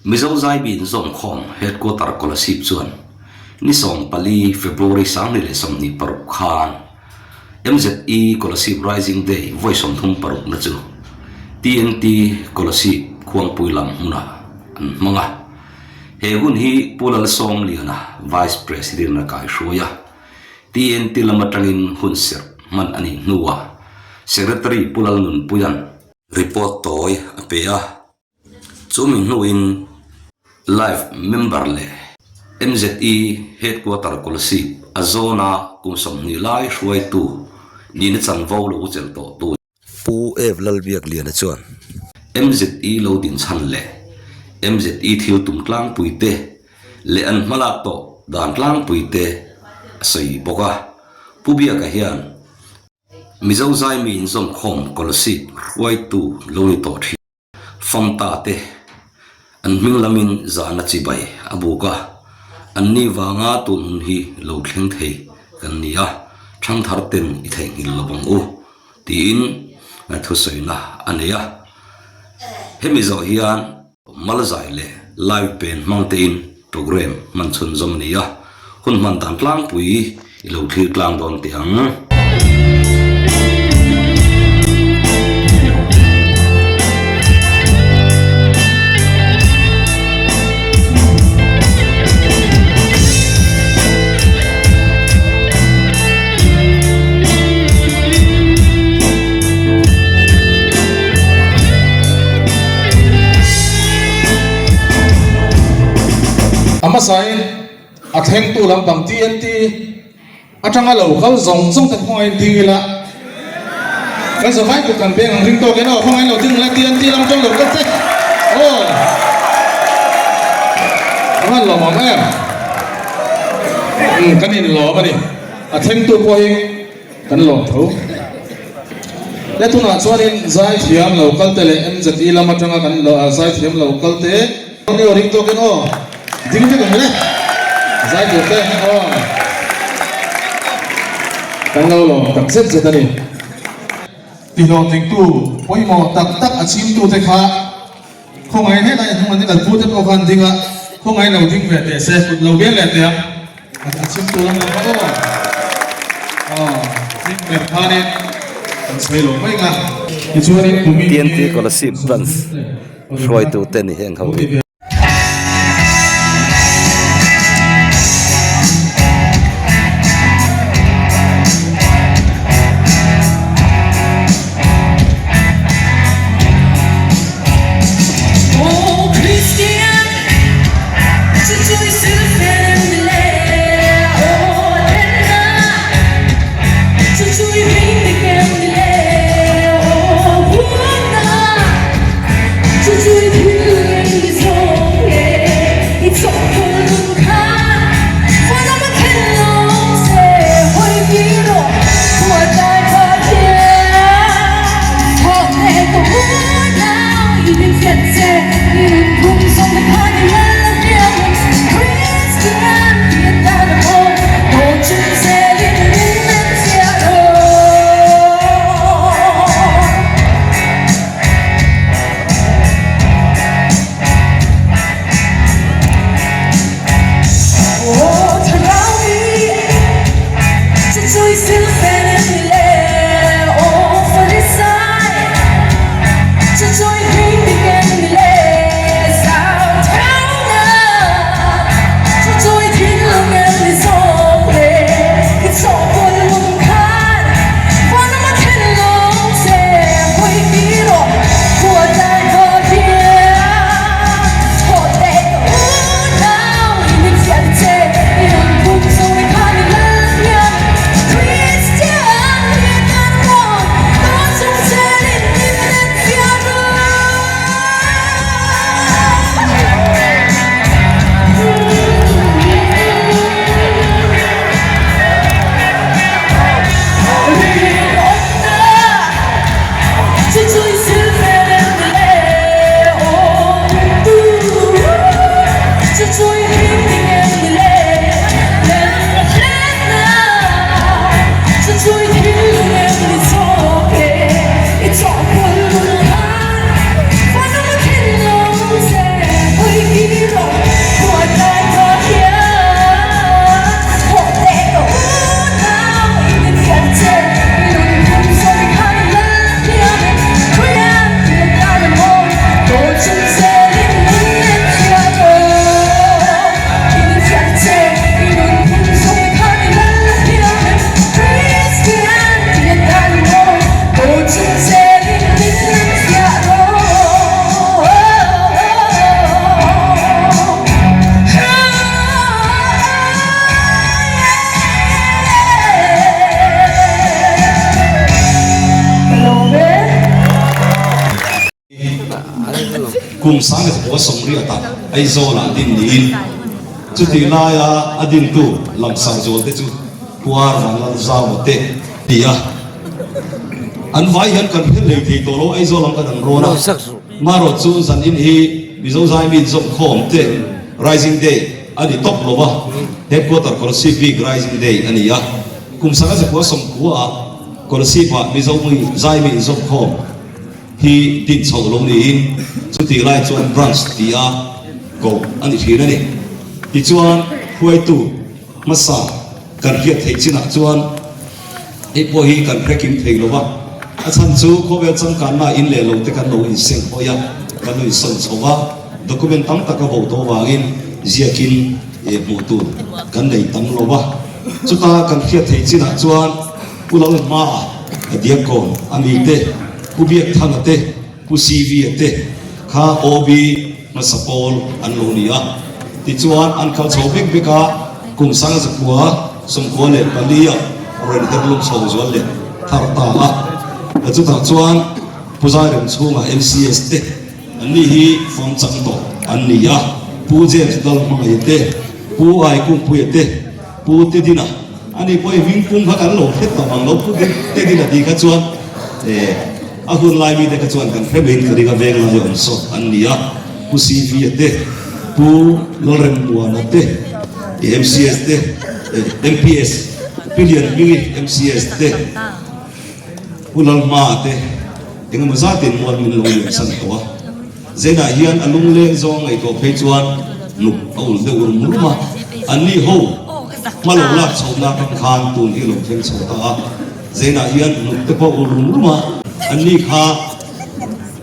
Mizo Zaibi Inzawmkhawm Headquarter Kolasib chuan ni 14 February 2026 khan MZE Kolasib Rising Day vawi 36 na chu TNT Kolasib Khuangpui lam hmunah an hmang a. He hun hi Pu Lalsawmliana Vice President a kaihruai a, TNT lam atangin hun serh hman a nih hnuah Secretary Pu Lalnunpuia'n report tawi a pe a. Chumi hnuin Life member leh MZE Headquarter Kolasib a zawna kum 20 lai hruaitu nihna chanvo lo chelh tawhtu Pu Ev Lalbiakliana chuan MZE lo dinchhan leh MZE thil tum tlangpui te leh an hmalak tawh dan tlangpui te a sawi bawk a. Pu Biaka hian Mizo zaimi inzawmkhawm Kolasib hruaitu lo ni tawh thin. Famta te an hming lamin zahna chibai a buk a, anni vanga tun hun hi lo thleng thei kan ni a, thangthar ten i theihnghilh lo ang u tiin thusawina a nei a. Hemi zawh hian Malzai leh live band hmang tein programme hman chhunzawm a ni a, hun hman dan tlangpui i lo thlir tlang dawn teh ang. A hmasain a thlengtu lampang TNT atanga lo kal zawng zawng te khawngain ding ila kan zavai kut kan beng ang ring tawk in aw khawngain lo ding ila TNT lam atang lo kal te aw a van lawm awm em umm kan inlawm a ni a thlengtu pawh hi Kan lawm tho. Le tunah chuanin zaithiam lo kal te leh MZE lam atanga kan zaithiam lo kal te. Ni aw ring tawkin aw ding vek ang le zai tur te aw kan lo lawm tak zet zet a ni. Tihlawhtlingtu pawimawh tak tak a chhimtute kha khawngaih hnenah in hnung an kal pu te pawh khan ding a, khawngaih lo ding ve teh se kut lo beng leh teh ang. A chhimtu lam lam aw aw hlim ber khanin kan sawi lo mai nga tichuanin kumin hi TNT Kolasib Branch hruaitute ni heng ho hi. Kum 1980 ah Aizawl-ah din niin chutih laia a dintu langsar zualte chu Puar Vanlalzaua te ti a. An vai hian kan hre hlei thei tawh lo, Aizawl ang kan an rawn a. Marawh chu zanin hi Mizo Zaimi inzawmkhawm te Rising Day a ni tawp lo va, Headquarter Kolasib bik Rising Day a ni a. Kum 1990 ah Kolasib-ah Mizo Zaimi inzawmkhawm hi din chhoh lo niin chutih lai chuan branch ti a koh a ni thin a ni. Tichuan hruaitu hmasa kan hriat theih chinah chuan hei pawh hi kan hre kim thei lo va, a chhan chu khawvel changkanna in leh lo te kan lo inseng hawi a, kan lo insawn chho va, document tam tak a bo tawh vangin ziakin hmuh tur kan nei tam lo va. Chuta kan hriat theih chinah chuan Pu Lalhmaa a Diakkawn a mi te, Pu Biakthanga te, Pu CV-a te kha OB hmasa pawl an lo ni a. Tichuan an kal chho vek vek a, kum 1994 ah rawn herlum chho zual leh thar ta a. Chutah chuan Pu Zairem chhunga MCS te an ni hi fam chang tawh an ni a, Pu James Lalhmangaih te, Pu Aikungpuia te, Pu Tedina, ani pawh i hming pum kha kan lo hre tawh ang lo, Pu Tedina tih kha chuan eh a hun lai mite kha chuan kan hre mai in ka ring a, veng lai awm sawt an ni a, Pu CV-a te, Pu Lalremmuana te, MCS te, MPS, Pi Lianhmingi MCS te, Pu Lalhmaa te, engemaw zatin mual min lo liamsan tawh a. Zenah hian a lungleng zawng ngaihtuah phei chuan nuk a ulh deuh rum rum a, anni ho hma lo lak chhohna atang khan tun hi a lo thleng chho ta a. Zenah hian nuk te pawh ulh rum rum a, anni kha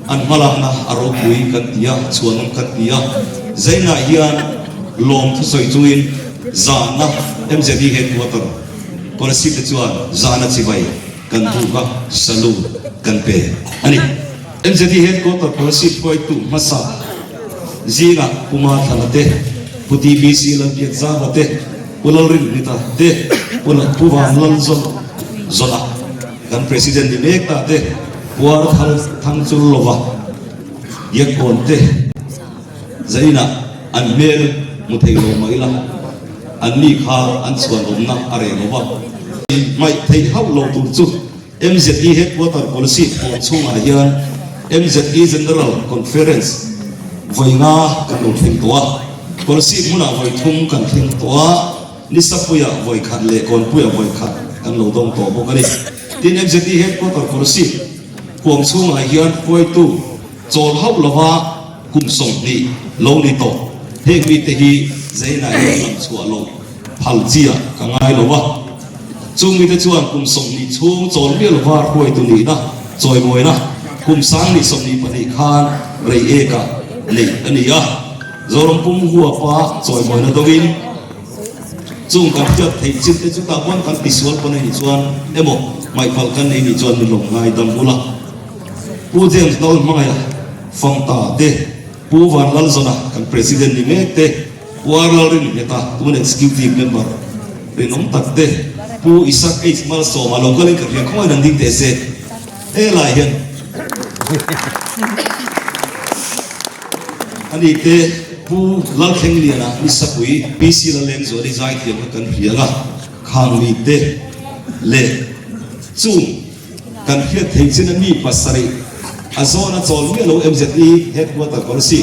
an hmalakna a ropui kan ti a, chhuanawm kan ti a. Zenah hian lawm thusawi chungin zahna MZE headquarter Kolasib te chuan zahna chibai kan buk a, salute kan pe a ni. MZD Headquarter Kolasib hruaitu hmasa zingah Pu Mathana te, Pu TBC Lalbiakzama te, Pu Lalrinhlita te, Pu Pu Vanlalzawna kan President ni mek ta te, Pu Arthal Thangchulova Biakkawn te zainah an hmel hmu thei lo mah ila anni kha an chhuanawmna a reh lo va. Hmaih theih hauh lo tur chu MZE Headquarter Kolasib pawn chhungah hian MZE General Conference vawi nga kan lo thleng tawh a, Kolasib hmunah vawi thum kan thleng tawh a, Nisapuia vawi khat leh Kawnpuia vawi khat kan lo dawng tawh bawk a ni. Tin, MZE Headquarter Kolasib huam chhungah hian hruaitu chawl hauh lova kum 20 lo ni tawh heng mite hi Zainah hian lam chhuah loh phal chiah ka ngai lo a. Chung mite chuan kum 20 chhung chawl miah lova hruaitu nihna chawimawina kum 2022 khan rei eka neih a ni a. Zoram pum huapa chawimawina dawngin chung kan hriat theih chin te chu tah pawn kan tisual pawn a nih chuan emaw hmaihpalh kan nei nih chuan min lo ngaidam ula. Pu James Lalhmangaia Fangta te, Pu Vanlalzawna kan President ni mek te, Pu R. Lalrinhleta, tun Executive Member rinawm tak te, Pu Isaac H. Malsawma lo kalin ka hria khawngaih an ding teh se. Helai hian ani te Pu Lalthlengliana Nisapui, PC Lalengzuali zaithiam kha kan hria a, Khangmi te leh chung Kan hriat theih chin a mi pasarih a zawn a chawl miah lo MZE headquarter policy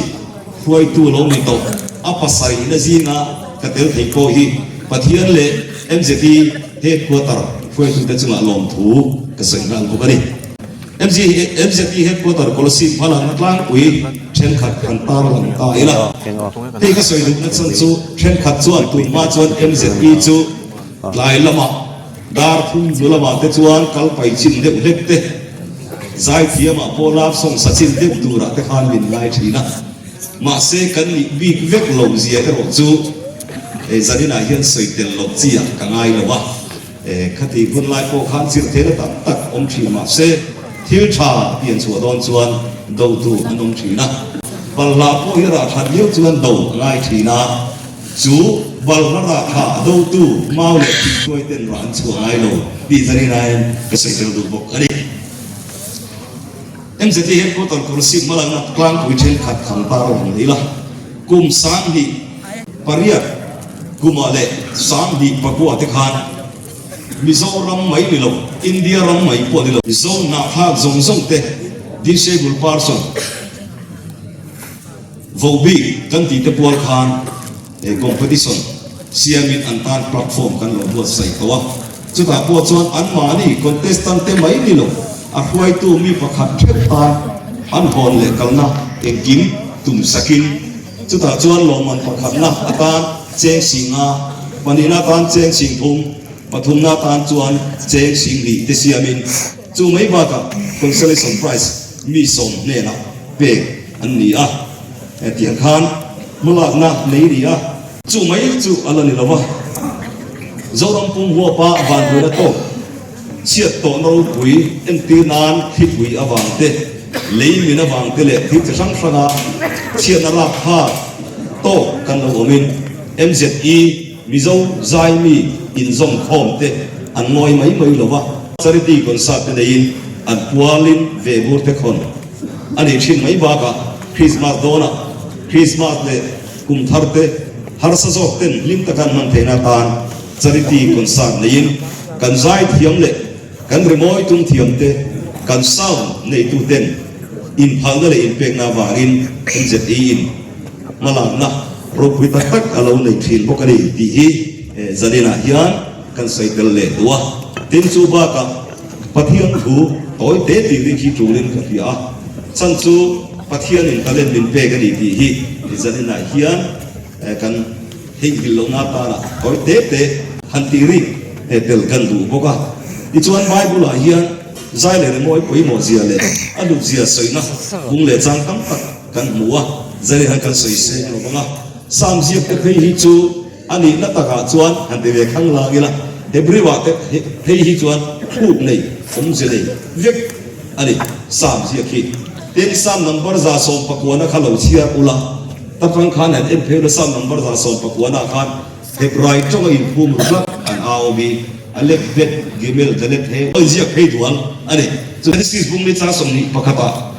hruaitu lo ni tawh a pasarih na zinga ka tel theih pawh hi Pathian leh MZE headquarter hruaitute chungah lawmthu ka sawi nghal bawk a ni. MZE headquarter policy hmalakna tlangpui thenkhat han tarlang ta ila. Hei ka sawi duhna chhan chu thenkhat chuan tunhma chuan MZE chu tlai lamah Dar thum hnu lamah te chuan kal pai chin deuh hlek te, zaithiamah pawh love song sa chin deuh turah te khan min ngai thin a. Mahse kan nih bik vek lo zia erawh chu zaninah hian sawi tel loh chi ah ka ngai lo a. Khati hun lai pawh khan chirhthehna tam tak awm thin mahse thil tha a pian chhuah dawn chuan dotu an awm thin a. Balhla pawh hi rah that viau chuan do a ngai thin a. Chu balhla rah kha a dotu mau leh thingtuai ten rah an chhuah ngai lo tih zan in aiin ka sawi tel duh bawk a ni. MZT Headquarter Kolasib hmalakna tlangpui thenkhat tham tar a lang ila, kum 28 kumah leh 29 te khan Mizoram mai ni lo, India ram mai pawh ni lo, Mizo hnahthlak zawng zawng te disabled person vohbik kan tih te pual khan he competition siamin an tan platform kan lo buatsaih tawh a, chutah pawh chuan anmahni contestant te mai ni lo, a hruaitu mi pakhat theuh tan an hawn leh kalna engkim tum sakin chutah chuan lawmman pakhatna atan cheng singa, pahnihna atan cheng sing thum, pathumna atan chuan cheng sing hnih te siamin chu mai bakah consolation prize mi sawm hnenah pek an ni a. Hetiang khan hmalakna nei ni a. Chu mai chu a la ni lo va, Zoram pum huapa vanbuaina tawk chhiat tawhna ropui entir nan thlipui avang te, lei min avang te leh thil chi hrang hranga chhiatna rap kha tawk kan lo awmin MZE Mizo zaimi inzawm khawm te an ngawi mai mai lo va. Charity concert te neiin an pualin vehbur te khawn A nih thin mai bakah Krismas dawnah Krismas leh kum thar te harsa zawk ten hlim taka an hman theihna atan charity concert neiin kan zai thiam leh kan rimawi tum thiam te kan sound neitu ten inphalna leh inpekna avangin MZE in hmalakna ropui tak tak a lo nei thin bawk a ni tih hi zaninah hian kan sawi tel leh duh a. Tin chu bakah Pathian thu tawi te tih rik hi tulin ka hria a, chhan chu Pathianin talent min pek a ni tih hi zaninah hian kan theihnghilh lohna atana tawi te te han tih rik tel kan duh bawk a. Tichuan Bible-ah hian zai leh rimawi pawimawh zia leh a hlut zia sawina bung leh chang tam tak kan hmu a, zanin han kan sawi seng lo vang a. Psalm ziak te phei hi chu A nihna takah chuan han ti ve khang lang ila, Hebrew-ah te phei hi chuan khuk nei, awmze nei vek a ni Psalm ziak hi. Tin, Psalm number 119 kha lo chhiar ula, takang khan han en phei ula Psalm number 119 khan Hebrai tawnga inphum ru tlat an au hi, Aleph, Bet, Gimel, Dalet, He, a inziak phei dual a ni. Genesis bung ni chang 21 ah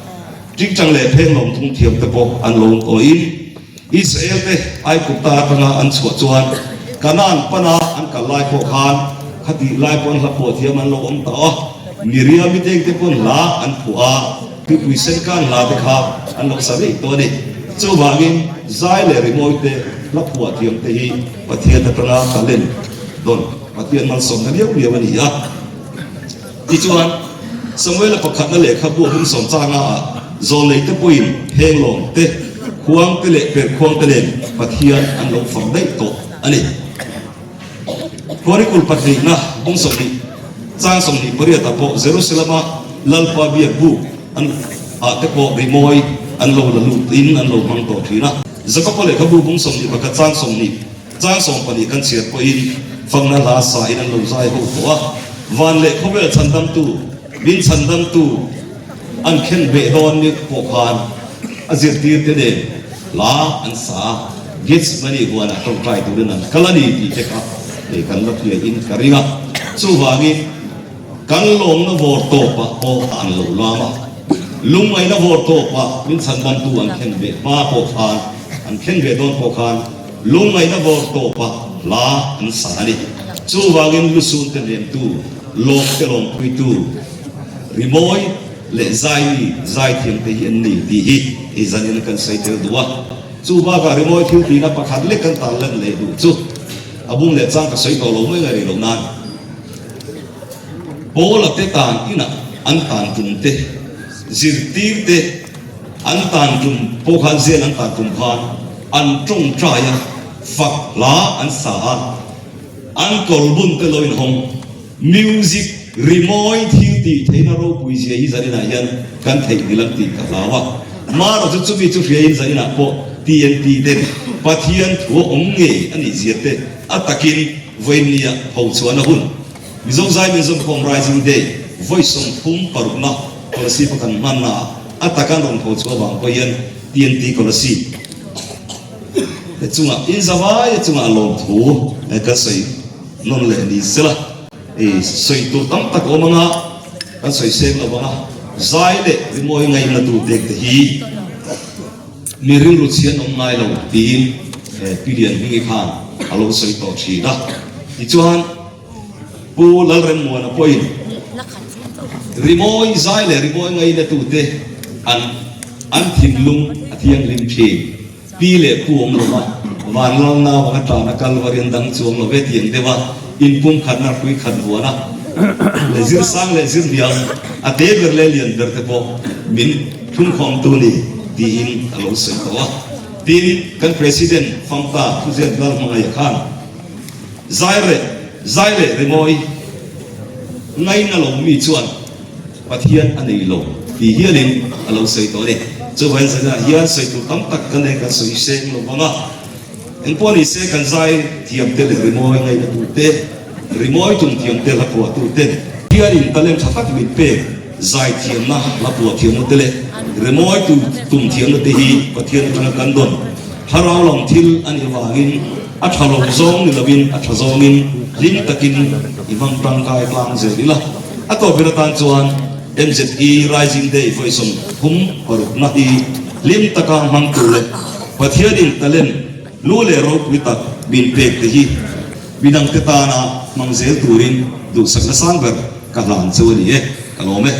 Tingtang leh Phenglawm thung thiam te pawh an lo awm. Israel-te Aigupta atanga an chhuah chuan Kanaan pana an kal lai pawh khan khatih lai pawn hla phuah thiam an lo awm tawh a, Miriam-i tengte pawn hla an phuah a, Tuipui Senkan hla te kha an lo sa rih tawh a ni. Chuvangin zai leh rimawi te hla phuah thiam te hi Pathian atanga talent dawn Pathian malsawmna liau liau a ni a. Tichuan, Samuela pakhatna lehkhabu a hum sawm changa ah zawlneite pawhin phenglawm te, khuang te leh perhkhuang te nen Pathian an lo fak daih tawh a ni. Khuarikul pahnihna bung 20 chang 28 ah pawh Jerusalem-a Lalpa biak buk an ah te pawh rimawi an lo la lut in an lo hmang tawh thin a. Jakoba lehkhabu bung 21 chang 20 Chang 12 kan chhiar pawhin fakna hla sa in an lo zai ho tawh a, van leh khawvel chhandamtu, min chhandamtu an khen beh dawn ni pawh khan a zirtir te nen hla an sa a, Gethsemane huanah tawngtai turin an kal a ni tih te kha hei kan la hria in ka ring a, chuvangin kan lawmna vawr tawpah pawh an lo lam a, lungngaihna vawr tawpah min chhandamtu an khen beh hma pawh khan an khen beh dawn pawh khan Lungngaihna vawr tawpah hla an sa a ni. Chuvangin lusun te hnemtu, lawm te lawmpuitu, rimawi leh zaimi zaithiam te hi an ni tih hi hei zanin kan sawi tel duh a. Chu bakah rimawi thil tihna pakhat lek kan tarlan leh duh chu a bung leh chang ka sawi tawh lo mai ngai rih loh nan Paula te tan inah an tan tum te, zirtir te an tan tum pawh khan zel an tan tum khan, An tawngtai a, fak hla an sa a, an kawr bun te lo inhawng. Music rimawi thil tih theihna ropui zia hi zaninah hian kan theihnghilh ang tih ka hlau a. Mara chu chumi chu hriain zaninah pawh TNT ten Pathian thu a awm ngei a nih zia te a takin vawiinnia phochhuahna hun Mizo Zai Mizawmkhawm Rising Day vawi 36 na Kolasib a kan hmanna ah a taka an rawn phochhuah avang pawh hian TNT Kolasib te chungah in zavai a chungah lawmthu kan sawi nawn leh ni sela, sawi tur tam tak awm anga kan sawi seng lo vang a. Zai leh rimawi ngaihna tur pek te hi mi rilru chhian awm ngai lo tiin Pi Lianhmingi khan a lo sawi tawh thin a. Tichuan Pu Lalremmuana pawhin rimawi zai leh rimawi ngaihna tute an an thinlung a thianghlim thin. Pi leh pu awm lova vanlal nau anga tana Kalvari an dang chuang lo ve tiang deuh a, inpumkhatna hrui khat vuan a, leh zir sang leh zir hniam, a te ber leh lian ber te pawh min thunkhawmtu ni tiin a lo sawi tawh a. Tin, kan President Famta Thuziak Lalhmangaih khan zai reh zai leh rimawi ngaina lo mi chuan, Pathian a nei lo tih hianin a lo sawi tawh a ni. Chuvangin zanah hian sawi tur tam tak kan nei kan sawi seng lo vang a, engpawh ni se kan zai thiamte leh rimawi ngainatute, rimawi tum thiamte hla phuahtute hianin talent tha tak min pek zai thiamna hla phuah thiamna te leh rimawi tum thiamna te hi Pathian atanga kan dawn thlarau lam thil a nih avangin a tha lo zawng ni lovin a tha zawngin hlim takin i hmang tangkai tlang zel ila. A tawp ber atan chuan MZE Rising Day vawi 36na hi hlim taka hmang tur leh Pathianin talent lu leh ropui tak min pek te hi midangte tana hmang zel turin duhsakna sang ber ka hlan chu a ni e, ka lawm e.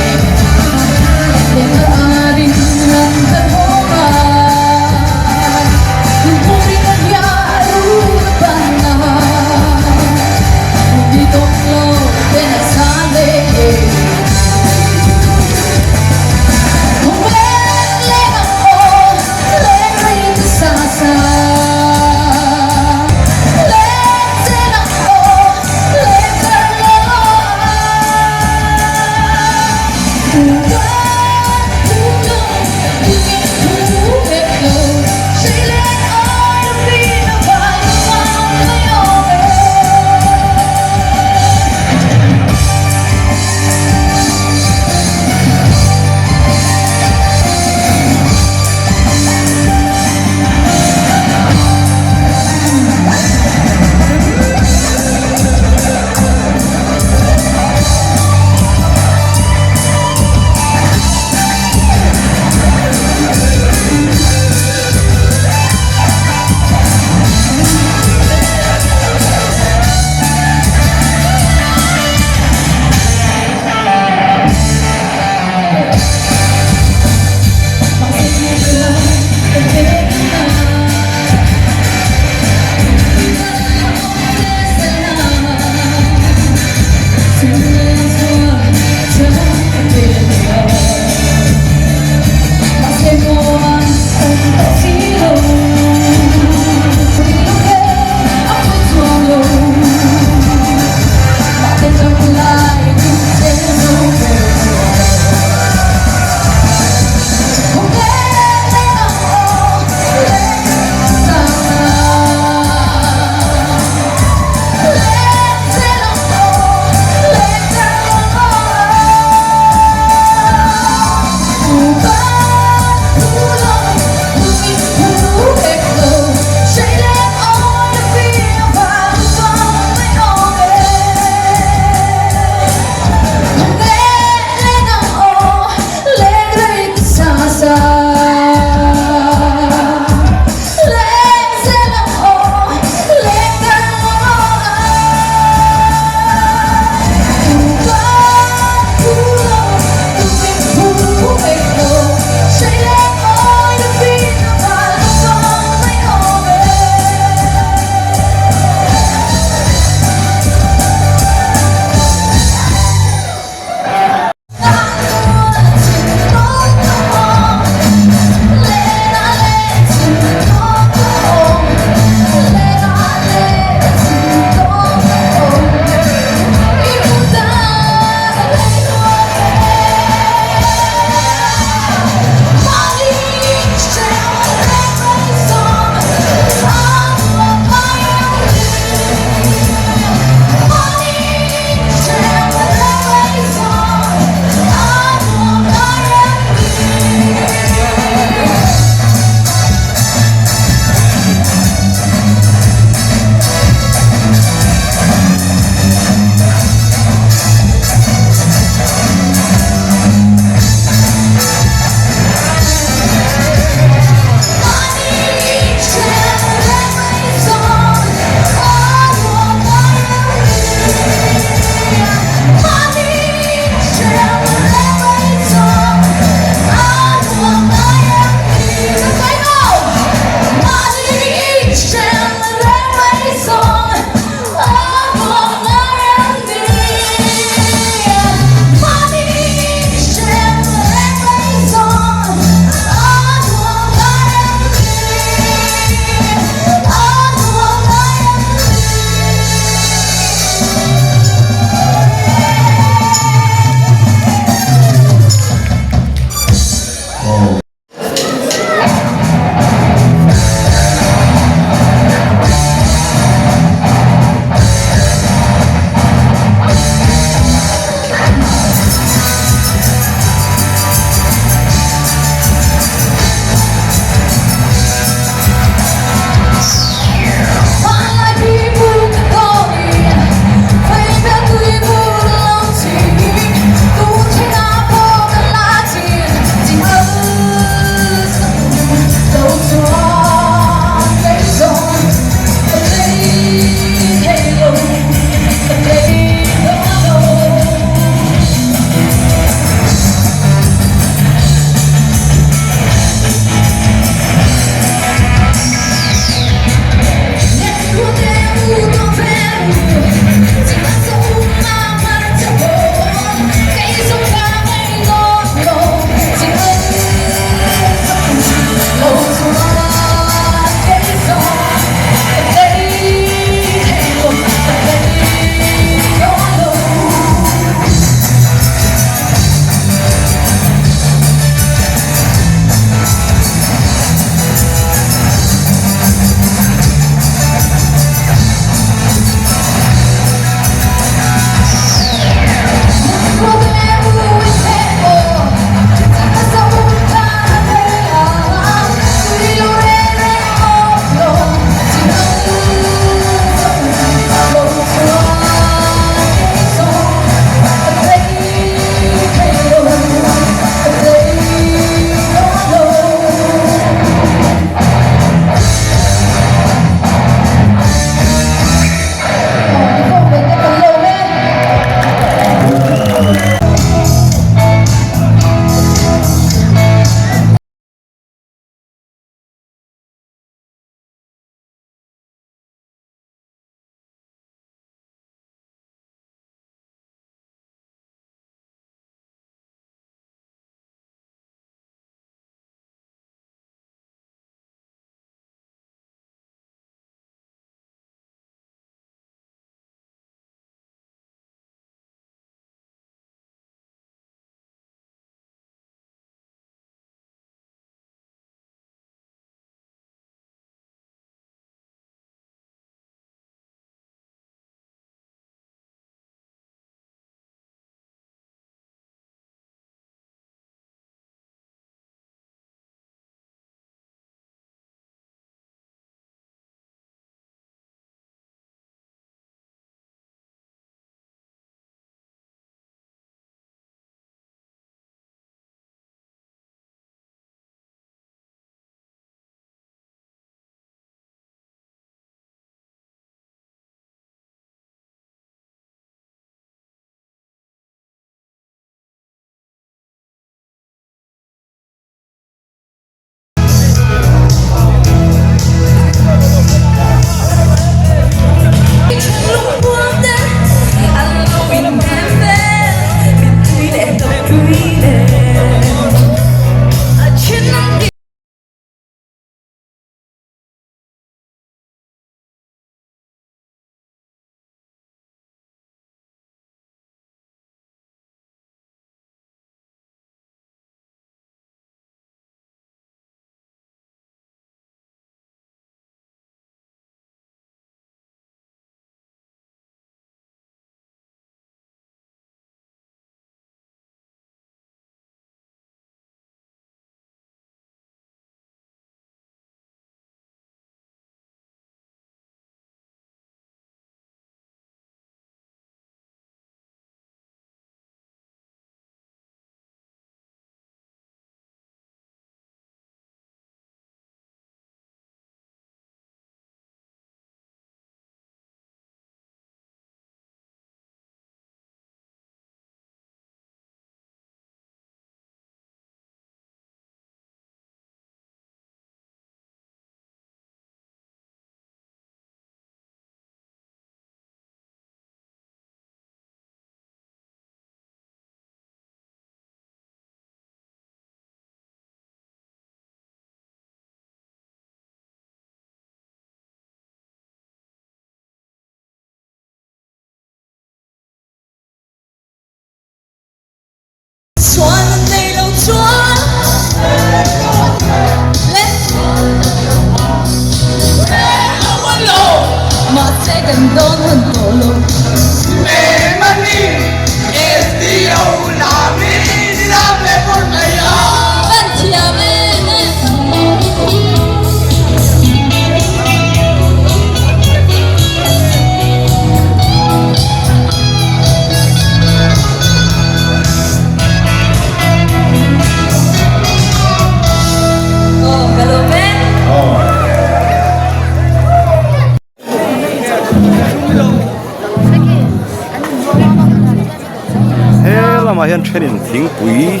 He lamah hian thenin thingpui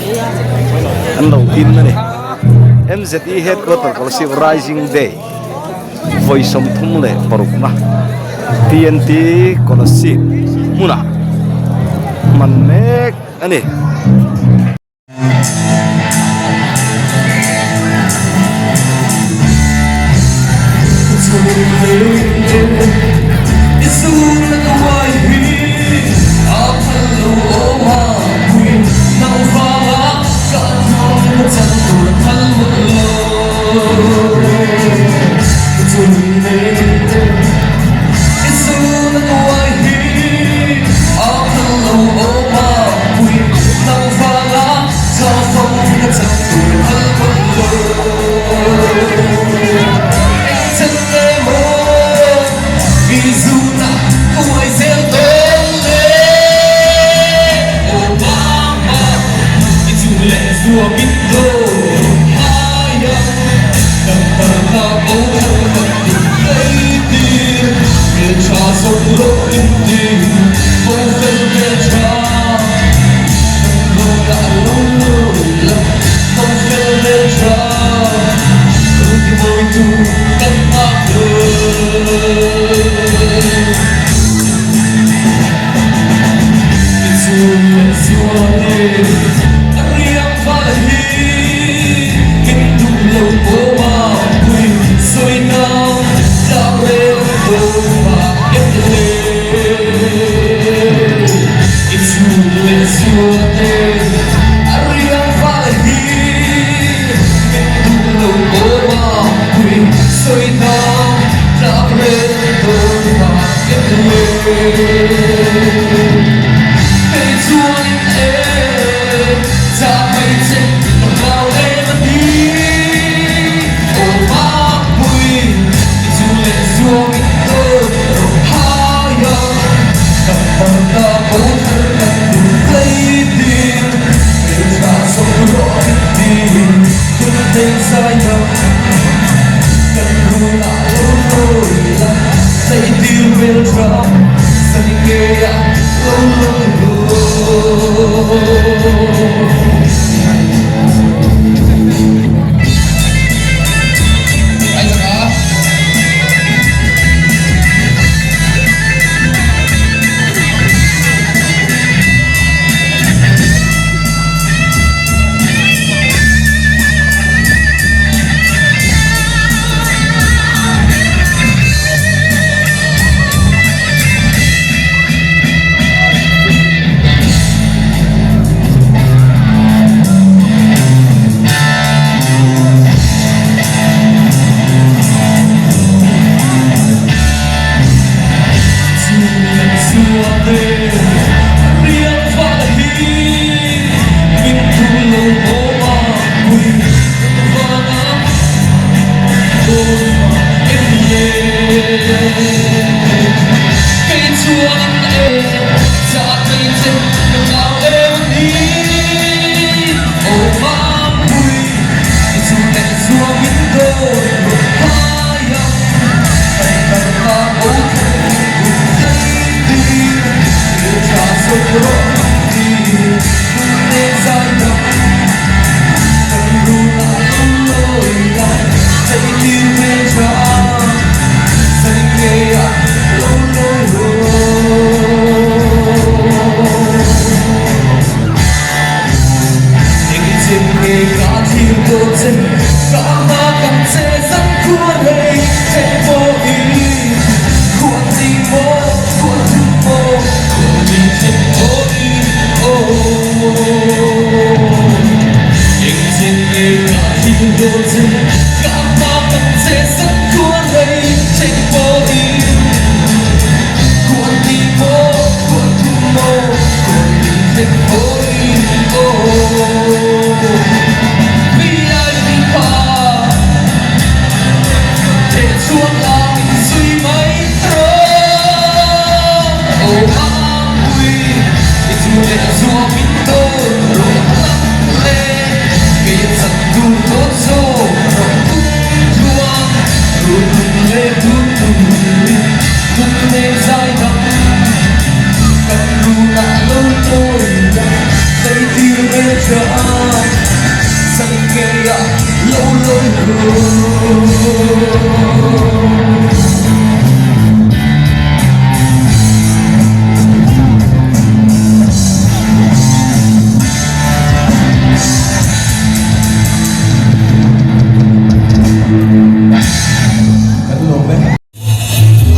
an lo in a ni. MZE Headquarter Kolasib Rising Day vawi 36 na TNT Kolasib hmunah hman mek a ni. chan ngeiah lo lawi ru. Kan lawm e.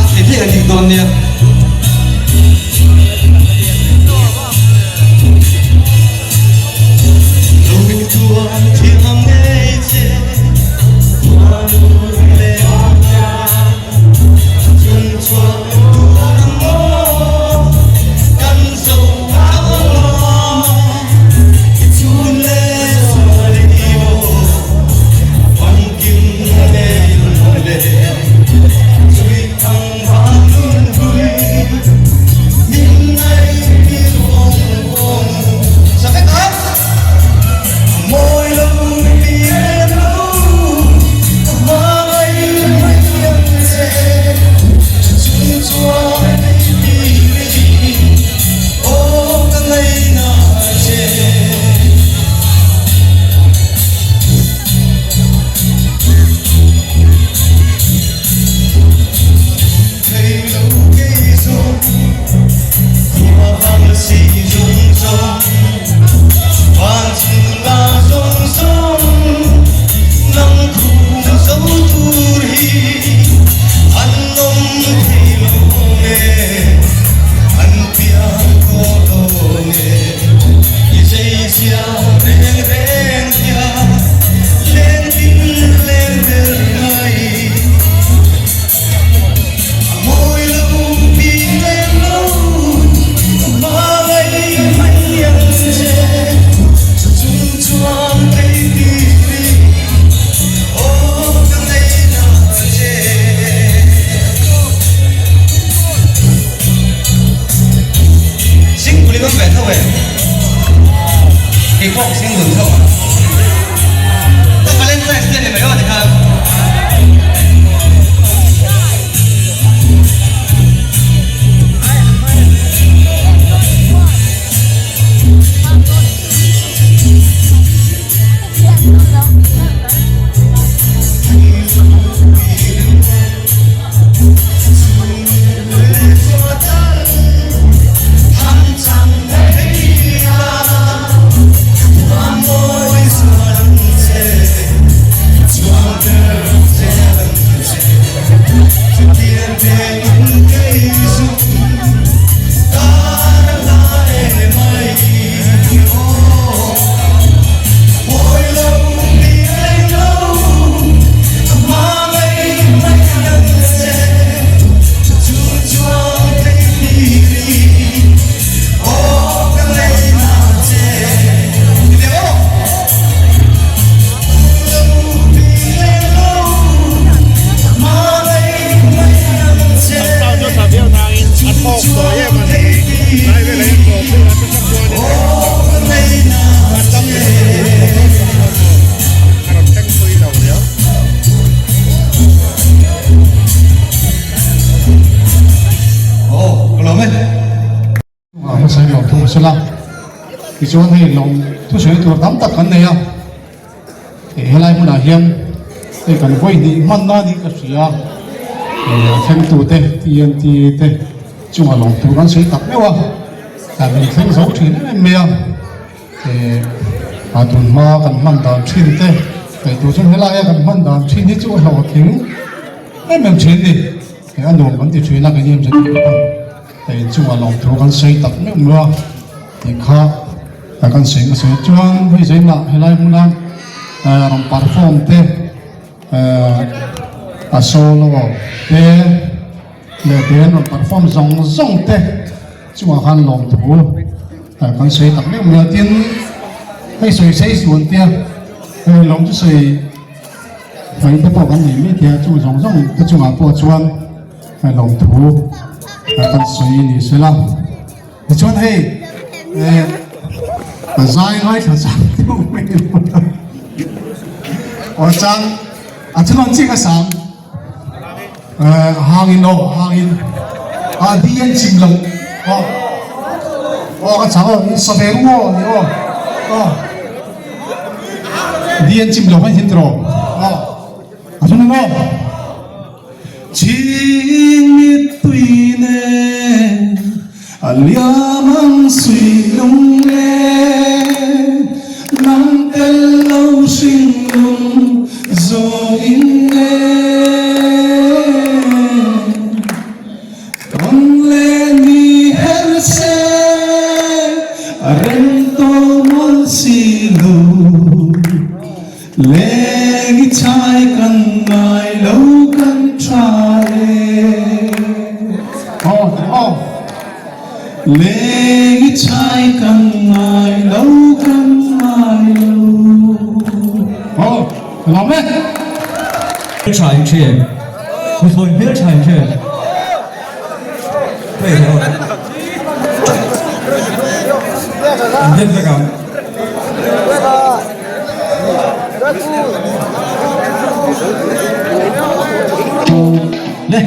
A thei a dik dawn nia. Tichuan hei lawng thusawi tur tam tak kan nei a, helai hmunah hian hei kan vawi hnih hman na niin ka hria, a thlengtute TNT te chunga lawng tur an sawi tak meuh a, min thleng zo thin em em mai a. A tun hma kan hman dan thin te ngaihtuah chuan helaia kan hman dan thin hi chu a hlawhtling em em thin ni. Hei a nuam kan ti thin a kei ni em zet tih pawh hei inchungah lawmthu kan sawi tak meuh meuh a tih kha kan sawi hmasa a. Chuan hei zainah helai hmuna rawn perform te a solo te leh te an rawn perform zawng zawng te Chungah khan lawmthu kan sawi tak meuh mai a, tin hei sawi sei suan tia hei lawm chu sawi hmai te pawh kan nei mai thei a, chung zawng zawng te chungah pawh chuan hei lawmthu kan sawi ni sela. Tichuan hei eh ka zai ngaithla chang deuh mai a, aw chang a chuan chiah ka sang. Hangin aw hangin a di an chim lo aw aw ka chang aw in sa ve ru aw ni aw aw Di an chim lo kan hin tiraw? Aw. A thun maw? Ching mittui nen a liam ang sui lung len nang tel lo hring lung zawin nen Tawn leh ni her se a rem tawh mawlh si lo. Leng i chai kan ngai lo kan tha le. Aw aw. Leng i chai kan ngai lo kan ngai lo. Aw ka lawm e. Tha in hre em? Nuthlawi hmel tha in hre em? Hei ho. An hlen vek ang. Le,